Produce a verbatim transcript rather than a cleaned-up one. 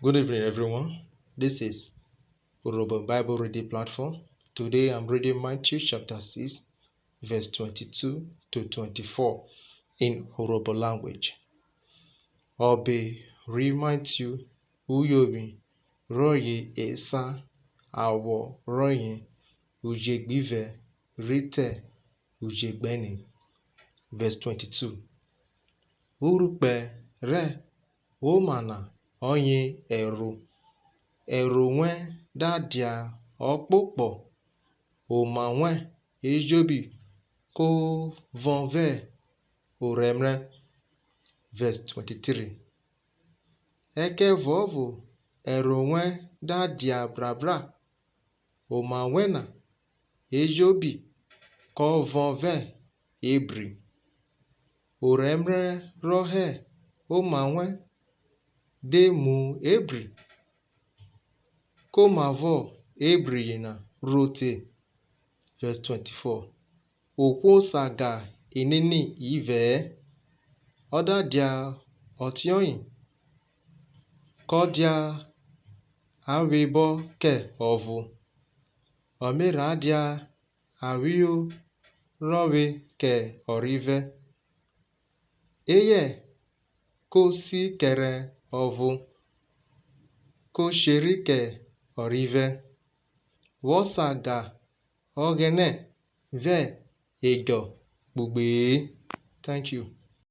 Good evening, everyone. This is Urhobo Bible Reading Platform. Today I'm reading Matthew chapter six, verse twenty-two to twenty-four in Urhobo language. Ọbe ri Matthew, uyovwi rọye esan, awọ rọye ujegbe ivẹ rhi te ujegbe ẹne. Verse twenty-two. Urhukpẹ rẹ oma na ọye ẹro. Ẹro wẹn da dia ọkpokpọ, oma wẹn ejobi ko vọn vẹ orhẹmrẹ. Verse twenty-three. Ẹkẹvuọvo ẹro wẹn da dia brabra, oma wẹn na ejobi kọ vọn vẹ ebri. Orhẹmrẹ rọ hẹ oma wẹn de mu ebri, ko mavọ ebri yena ro te? Verse twenty-four. Ohwo sa ga inini ivẹ-ẹ, ọ da dia ọtiọye, kọ dia avwebọ kẹ ọvo, ọ me rha dia avwiorọvwe kẹ ọrivẹ. Eyẹ ko si kẹrẹ ọvo, ko sheri kẹ ọrivẹ. Wọ sa ga Ọghẹnẹ vẹ edjọ kpogbe-e. Thank you.